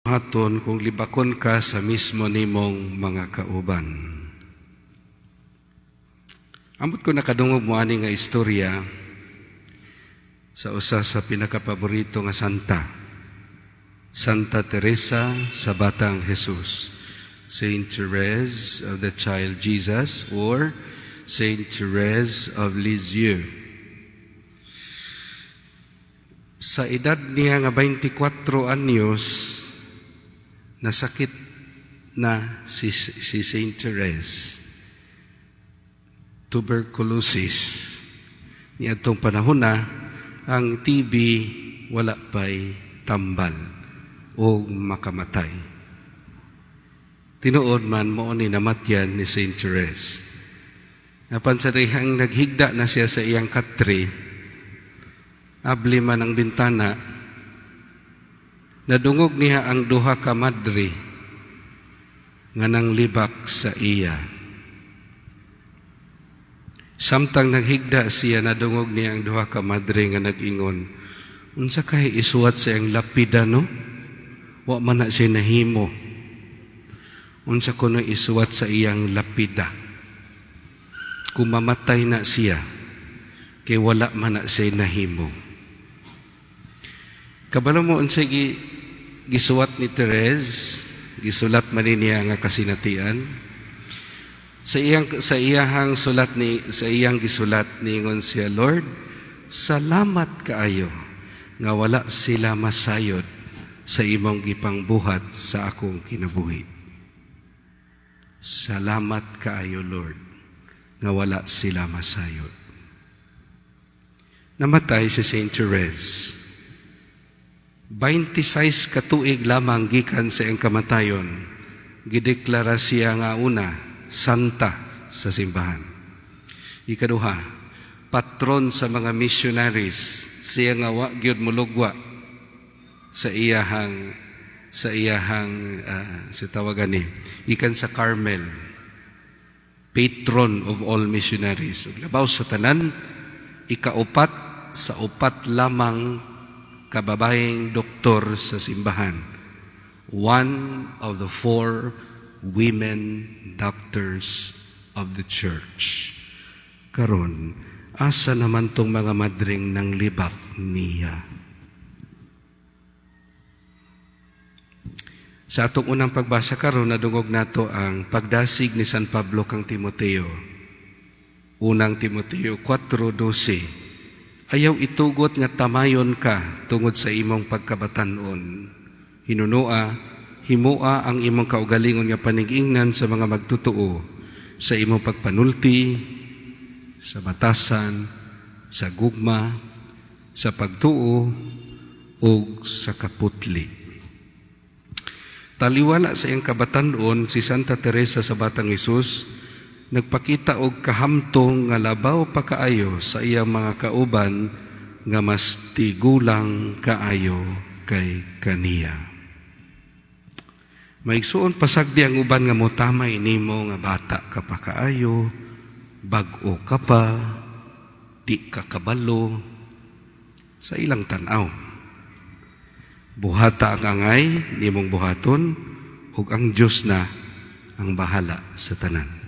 Buhaton kung libakon ka sa mismo nimong mga kauban. Ambot ko nakadungog mo ani nga istorya sa usa sa pinakapaborito nga santa, Santa Teresa sa Batang Jesus, Saint Therese of the Child Jesus or Saint Therese of Lisieux. Sa edad niya nga 24 anyos, nasakit na si Saint Therese. Tuberculosis. Niadtong panahon na, ang TB wala pa'y tambal o makamatay. Tinuod man, mao ni namatyan ni Saint Therese. Apan sa dihang naghigda na siya sa iyang katre, abli man ang bintana, nadungog niya ang duha ka madre nga nang libak sa iya. Samtang naghigda siya, nadungog niya ang duha ka madre nga nag-ingon, "Unsa kay isuwat sa iyang lapida, no? Wa man na siya nahimo. Unsa kuno isuwat sa iyang lapida? Kung mamatay na siya, kay wala man na siya nahimo." Kabalo mo unsay gisuwat ni Therese? Gisulat man niya nga kasinatian. Sa iyang gisulat, niingon siya, "Lord, salamat kaayo nga wala sila masayod sa imong gipangbuhat sa akong kinabuhi. Salamat kaayo, Lord, nga wala sila masayod." Namatay si Saint Therese. 26 ka tuig lamang gikan sa iyang kamatayon, gideklara siya nga una, santa sa simbahan. Ikaduha, patron sa mga missionaries, siya nga wa gyud molugwa sa iyahang sa tawagan ni ikan sa Carmel, patron of all missionaries. Ug labaw sa tanan, ikaupat sa upat lamang kababaeng doktor sa simbahan, one of the four women doctors of the church. Karon, asa naman tong mga madring ng libak niya? Sa atong unang pagbasa karon, nadungog nato ang pagdasig ni San Pablo kang Timoteo. Unang Timoteo 4:12. "Ayaw itugot nga tamayon ka tungod sa imong pagkabatanon. Hinunoa, himoa ang imong kaugalingon nga panigingnan sa mga magtotoo sa imong pagpanulti, sa batasan, sa gugma, sa pagtuo, ug sa kaputli." Taliwala sa iyang kabatanon, si Santa Teresa sa Batang Hesus nagpakita og kahamtong nga labaw pa kaayo sa iyang mga kauban nga mas tigulang kaayo kay kaniya. Maigsuon, pasagdi ang uban nga motamay nimo nga bata ka pa kaayo, bag-o ka pa, di ka kabalo sa ilang tan-aw. Buhata ang angay nimong buhaton ug ang Dios na ang bahala sa tanan.